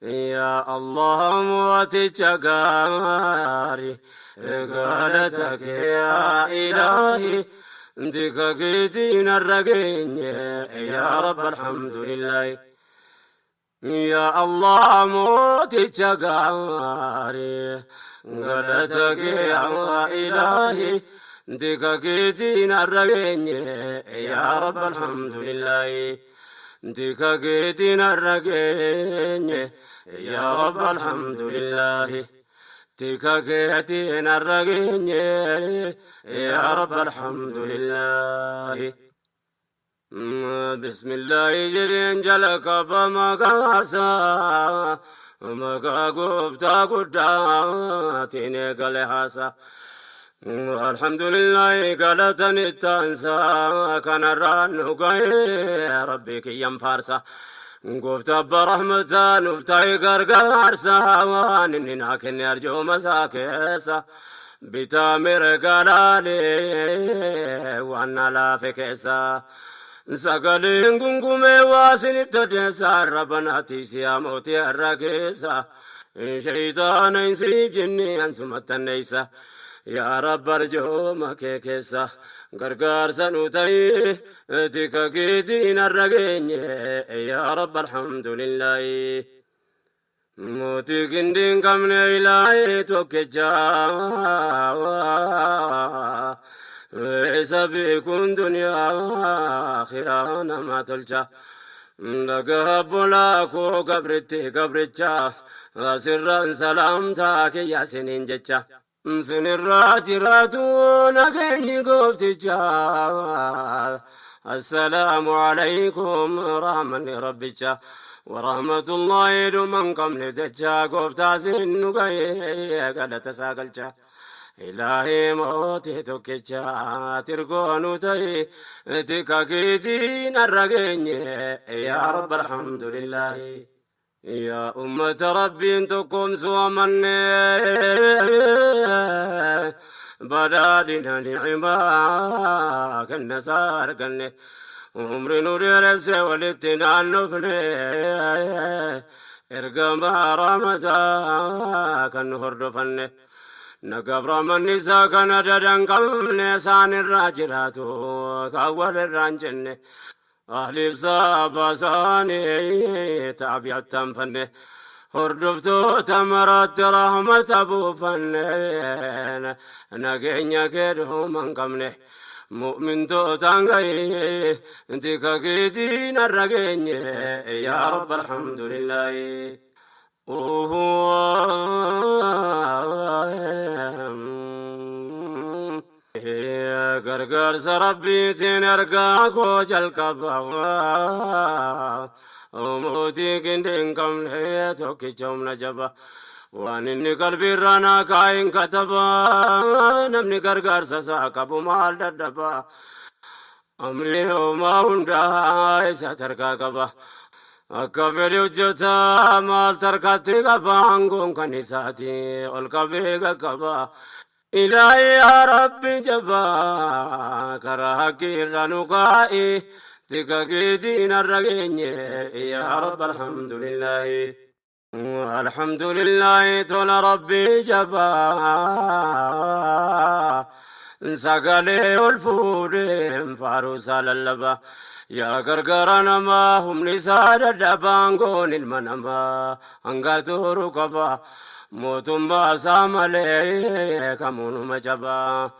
Yaa Allah mooticha gaarii galata kee yaa ilaahi tika keetiin har'a geenye yaa Rabb alhamdulillahi. Yaa Allah mooticha gaarii galata kee yaa ilaahi tika keetiin har'a geenye yaa Rabb alhamdulillahi. Tika keetiin har'a geenye yaa Rabb alhamdulillahi. Tika keetiin har'a geenye yaa Rabb alhamdulillahi. Bismillahi jedheen jalqaba maqaasaa maqaa gooftaa guddaatiin eegale haasaa. Alhamdulillahi galatan ittaansaa kanarraan nu ga'ee rabbi kiyyan faarsa. Gooftaa abbaa rahmataa nuuf ta'e gargaarsa waan inni naa kenne arjooma isaa keessa. Bitaa mirga laalee waan na laafe keessa. Sagaleen gungumee waa isinitti odeessa rabanaati siyaa mootii har'a keessa. Shayitaana hin siif jinni ansumattanneessa. Yaa Rabbi arjooma kee keessa gargaarsa nu ta'i tika keetiin har'a geenye yaa Rabbi alhamdulillahi. Mootii gindii hin qabne ilaahee tokkicha isa beekuun duniyaa akhiraa nama tolcha. Dhagaa bolaa koo gabritti gabricha asirraan salaamtaa kiyya siniin jecha. Sinirraa jiraatu nageenyi goofticha. Assalaamu alaykum rahmanni rabbicha. Warahmatullahi dhuman qabne jecha gooftaa sin nu ga'ee galata isaa galcha. Ilaahii mootii tokkicha tirgoo nu ta'e tika keetiin har'a geenye yaa Rabbi alhamdulillahi. Yaa ummata rabbiin tokkoomsuu amanne badhaadhina ni'imaa kenna isaa arganne umri nu dheeresse walitti naannofne ergamaa rahmataa kan nu hordofanne nagaaf rahmanni isaa kan adada hin qabne isaan irraa jiraatu kan walirraa hin jenne. Ahliif sahaabaa isaanii taabi'attan fanne hordoftoota maraatti rahmata buufanne nageenya kee dhuma hin qabne mu'mintootaan gahee tika keetiin har'a geenye yaa Rabbi alhamdulillaahi. Gargaarsa Rabbiitiin ergaa koo jalqaba. Mootii gindi hin qabne tokkicha humna jaba. Waan inni qalbiirraa naa kaa'in kataba. Namni gargaarsa isaa qabu maal dadhaba. Amrii homaa hundaa isa tarkaa qaba. Akka fedhe hojjeta maal tarkaatti qaba aangoon kan isaati ol qabee qaqqaba. Ilaahi yaa Rabbi jabaa karaa haqqii irra nu kaa'i tika keetiin har'a geenye yaa Rabbi alhamdulillaahi. Alhamdulillaahi tola Rabbii jabaa sagalee ol fuudheen faaruu isaa lallaba. Yaa gargaara namaa humni isaa dadhabaan goon ilma namaa hanga turu qaba. Mootummaa isaa malee kamuunuma jabaa.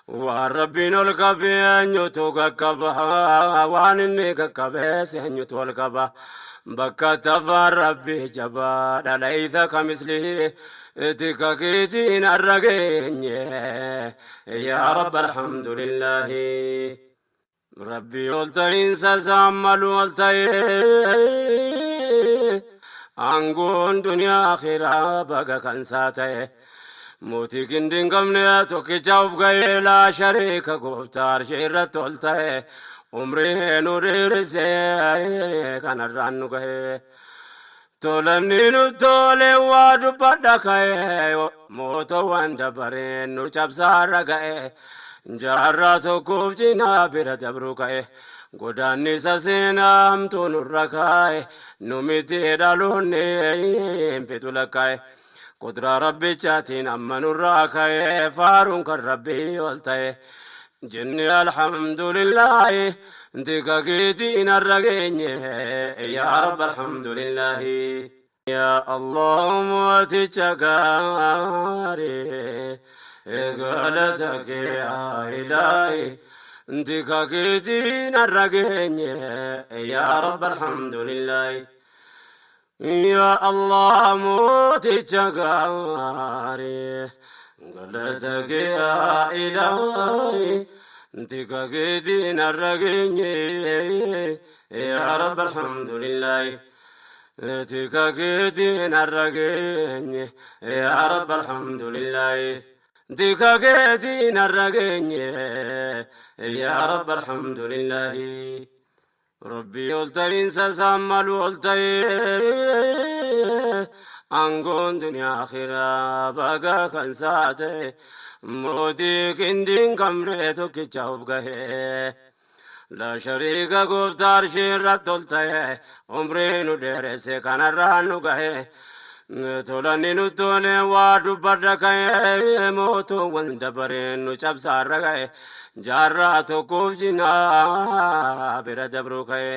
Waan Rabbiin ol qabe eenyutu qaqqaba? Waan inni qaqqabees eenyutu ol qaba? Bakka tafaan Rabbi jabaadha laysa kamislihi tika keetiin har'a geenye yaa Rabbi alhamdulillahi. Rabbi ol ta'iinsa isaan malu ol ta'ee aangoon duniyaa akhiraa baga kan isaa ta'e. Mootii gindi hin qabne tokkicha of ga'ee laa shariika gooftaa arshii irratti ol ta'e umrii nu dheerisee kanarraan nu ga'e. Tolanni nu tole waa dubbadha ka'e mootowwan dabareen nu cabsaarra ga'e jaarraa tokkoof cinaa bira dabruu ka'e. Godaannisa seenaa hamtuu nurra kaa'e, nu miti dhaloonni hin fixu lakkaa'e. Qudraa rabbichaatiin amma nurraa ka'e, faaruun kan rabbii ol ta'e. Jenne alhamdulillaahi, tika keetiin har'a geenye, yaa rabbi alhamdulillaahi. Yaa Allah mooticha gaarii, galata kee yaa ilaahi, tika keetiin har'a geenye, yaa rabbi alhamdulillaahi. Yaa Allah mooticha gaarii, galata kee yaa ilaahi, tika keetiin har'a geenye, yaa rabbi alhamdulillaahi. Tika keetiin har'a geenye, yaa rabbi alhamdulillaahi. Tika keetiin har'a geenye, yaa rabbi alhamdulillaahi. Rabbii ol ta'iinsa isaan malu ol ta'ee, aangoon duniyaa akhiraa baga kan isaa ta'e, mootii qindiin kamree tokkicha of gahee. La shariika gooftaa arshii irratti ol ta'e, umrii nu dheeresse kanarraan nu gahe. Tolanni nu tole waa dubbadha ka'e, mootuuwwan dabareen nu cabsaarra ga'e, jaarraa tokkoof jinaa bira dabruu ka'e.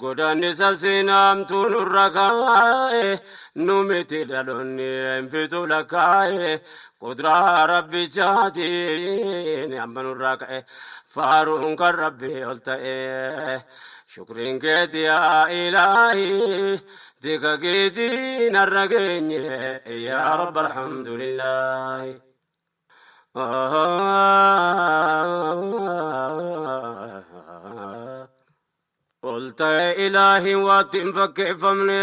Godaannisa seenaamtuu nurra kaa'e, nu miti dhaloonni hin fixu lakkaa'e, qudraa rabbichaatiin amma nurraa ka'e, faaruun kan rabbii ol ta'e. Shukriin keeti yaa ilaahi, tika keetiin har'a geenye, yaa rabbi alhamdulillaahi. Ol ta'e ilaahi waatti hin fakkeeffamne,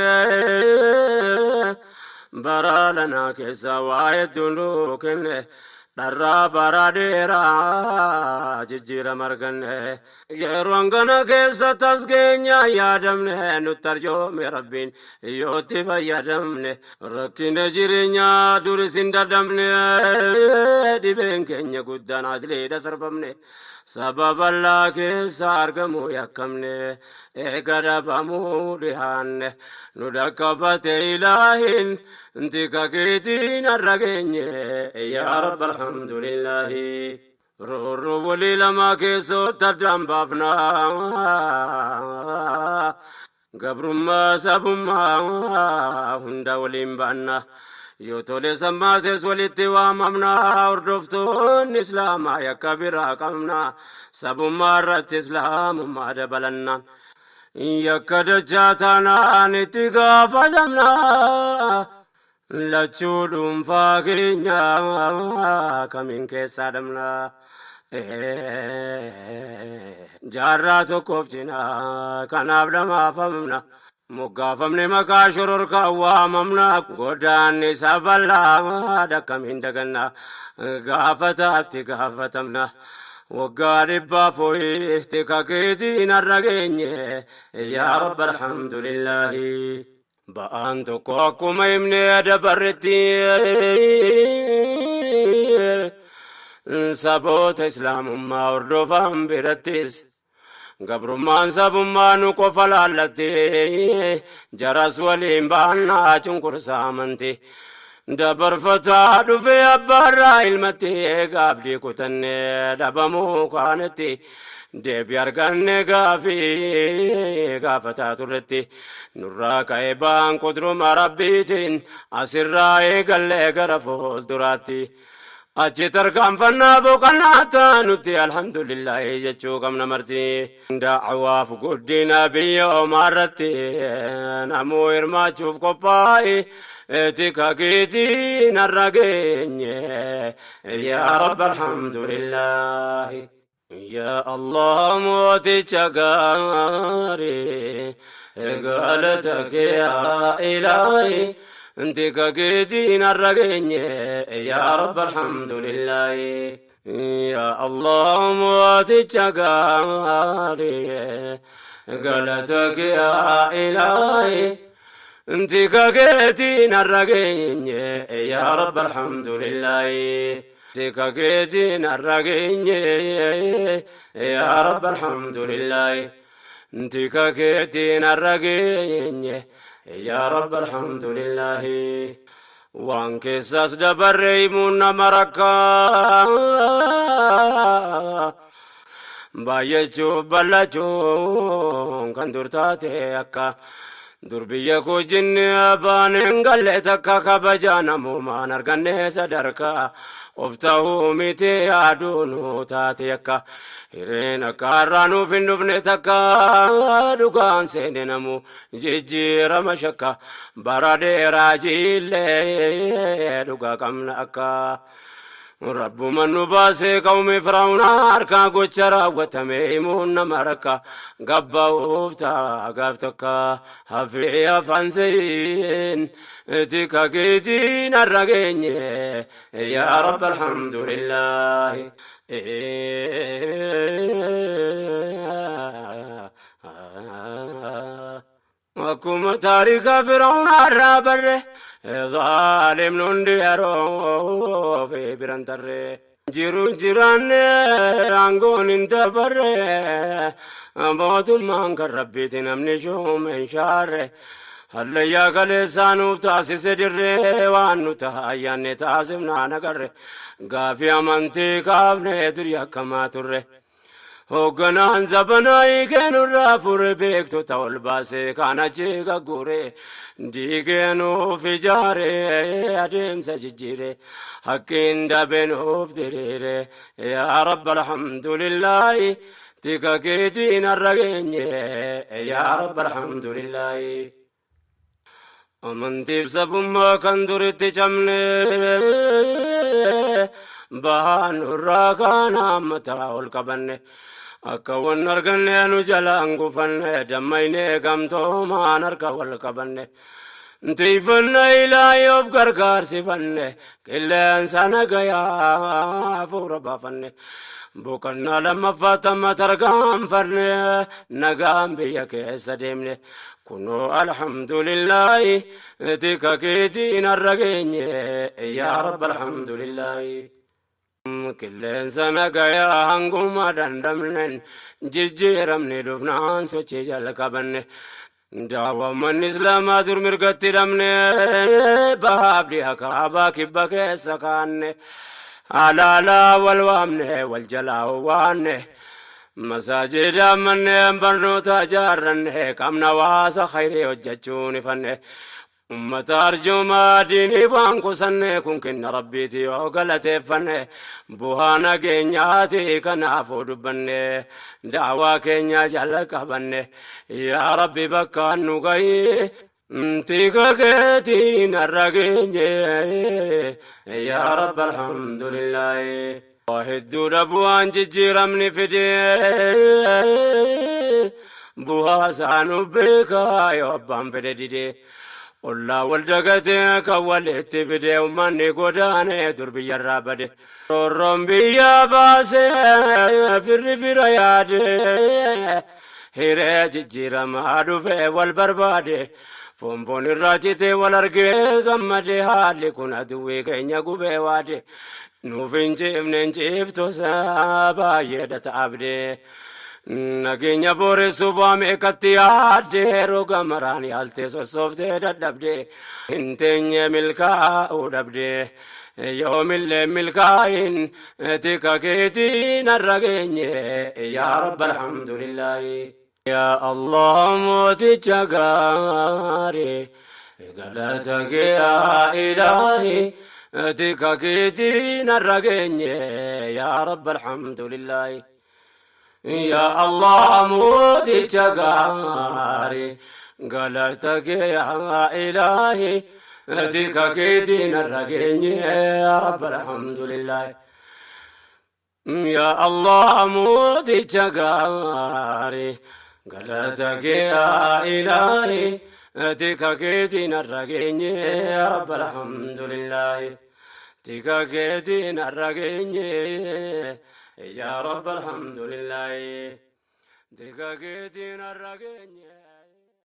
bara lanaa keessa waa hedduu nuu kenne, dharraa bara dheeraa jijjiirama arganne. Yeroo hangana keessa tasgeenya yaadamne, nutti arjoome rabbiin yootti fayyadamne. Rakkina jireenyaa duris hin dadhabne, dhibeen keenya guddaan adliidha sarbamne. Saba bal'aa keessa argamuu yakkamne, eega dhabamuu dhihaanne. Nu dhaqqabate ilaahin, tika keetiin har'a geenye, yaa rabbi alhamdulillaahi. Roorroo walii lama keessootti addaan baafna. Gabrummaa sabummaa hunda waliin baanna. Yoo tole sammaates walitti waamamna. Hordoftoonni islaamaa yakka biraa qabna. Sabummaa irratti islaamummaa dabalanna. Yakka dachaa taanaan itti gaafatamna. Lachuu dhuunfaa keenya kamiin keessaa dhabna. Jaarraa tokkoof cinaa kanaaf dhamaafamna. Moggaafamne maqaa shororkaa waamamna. Godaanni isa bal'aa akkamiin daganna. Gaafataatti gaafatamna. Waggaa dhibbaaf ho'i tika keetiin har'a geenye, yaa rabbi alhamdulillaahi. Ba'aan tokko akkuma himnee dabarretti, saboota islaamummaa hordofan birattis gabrummaan sabummaa nu qofa laallatti, jaras waliin baannaa cunqursaa amanti. Dabarfataa dhufee abbaarraa ilmatti, gaabdii kutannee dhabamuu kaanetti, deebii arganne gaafii gaafataa turretti. Nurraa ka'ee ba'aan qudruma rabbiitiin asirraa eegallee gara fuulduraatti. Achi tarkaanfannaa boqonnaa taanutti alhamdulillaahi jechuu qabna marti. Da'awaaf guddina biyya omaarratti namuu hirmaachuuf qophaa'e, tika keetiin har'a geenye, yaa rabbi alhamdulillaahi. Yaa Allah mooticha gaarii, galata kee yaa ilaahi, tika keetiin har'a geenye, yaa rabbi alhamdulillaahi. Yaa Allah mooticha gaarii, galata kee yaa ilaahi, tika keetiin har'a geenye, yaa rabbi alhamdulillaahi. Tika keetiin har'a geenye yaa Rabbi alhamdulillaahi. Tika keetiin har'a geenye yaa Rabbi alhamdulillaahi. Waan keessaas dabarre himuun nama rakkaa. Baay'achuuf bal'achuun kan dur taate akka dur biyya koo jinni abbaan hin galle takka kabajaa namoomaan arganne sadarkaa of ta'uu miti yaaduu nu taate akka hireen akka har'aa nuuf hin dhufne takka dhugaan seene namu jijjiirama shakka bara dheeraa jiillee dhugaa qabna akka. Rabbuma nu baasee qawmi Firaa'uuna harkaa gocha raawwatame himuun nama rakka gabba'uuf ta'a gaaf takka hafee afaan seeyin tika keetiin har'a geenye yaa Rabbi alhamdulillaahi. Akkuma taarika Firaa'uuna irraa barre zaalimni hundi yeroo fi biran tarre. Jiru jiraanne aangoon hin dabarre mootummaan kan Rabbiiti namni shuume hin shaarre. Hallayyaa kaleessaa nuuf taasise dirree waan nu ta'a ayyaanne taasifnaan agarre gaafii amantii kaafne durii akkamaa turre. Hoogganaan zabanaa hiikee fure beektota ol baasee kan achi gaggure diigee nuuf ijaare adeemsa jijjiire hakkiin dabee nuuf diriire yaa Rabbi alhamdulillaahi tika keetiin har'a geenye yaa Rabbi alhamdulillaahi. Amantiif sabummaa kan duritti cabne bahaan nurraa kaan hammataa ol qabanne akka wan arganne nu jalaan gufanne dammaynee gamtoomaan harka wal qabanne. Tiifanna ilaahi of gargaarsifanne qilleensa nagayaa hafuura baafanne boqonnaa lammaffaa tamma tarkaanfanne nagaan biyya keessa deemne kunoo alhamdulillaahi tika keetiin har'a geenye yaa Rabbi alhamdulillaahi. Qilleensa nagayaa hanguma dandamnen jijjiiramni dhufnaan sochii jalqabanne daawwammanni islaamaa dur mirgatti hidhamne bahaaf dhiha kaabaa kibba keessa kaanne alaalaa wal waamne wal jalaa waanne masaajida manneen barnoota ijaarranne qabna waasa khayrii hojjechuun ifanne ummata arjoomaa diinii waan kusanne kun kenna Rabbiiti yoo galateeffanne bu'aa nageenyaati kanaafuu dubbanne daawaa keenya jala qabanne yaa Rabbi bakka nu gahi tika keetiin har'a geenye yaa Rabbi alhamdulillaahi. Hedduudha bu'aan jijjiiramni fidee bu'aa isaa nu beekaa yoo abbaan fedhe didee. Ollaa wal dagatee kan walitti fidee uummanni godaanee dur biyyarraa bade. Roorroon biyya baasee firri fira yaade hiree jijjiiramaa dhufee wal barbaade. Foonfoon irraa citee wal argee gammade haalli kun aduwwii keenya gubee waade. Nuuf hin ciifne hin ciiftusa baay'eedha ta'abdee. Nageenya booressuuf waa meeqatti yaadde roga maraan yaaltee sossooftee dadhabde hin teenye milkaa'uu dhabde yoomillee milkaa'in tika keetiin har'a geenye yaa Rabbi alhamdulillaahi. Yaa Allah mooticha gaarii galata kee yaa ilaahi tika keetiin har'a geenye yaa Rabbi alhamdulillaahi. Yaa Allah mooticha gaarii galata kee yaa ilaahi tika keetiin har'a geenye yaa Rabbi alhamdulillaahi. Yaa Allah mooticha gaarii galata kee yaa ilaahi tika keetiin har'a geenye yaa Rabbi alhamdulillaahi. Tika keetiin har'a geenye yaa Rabbi alhamdulillaahi. Tika keetiin har'a geenye.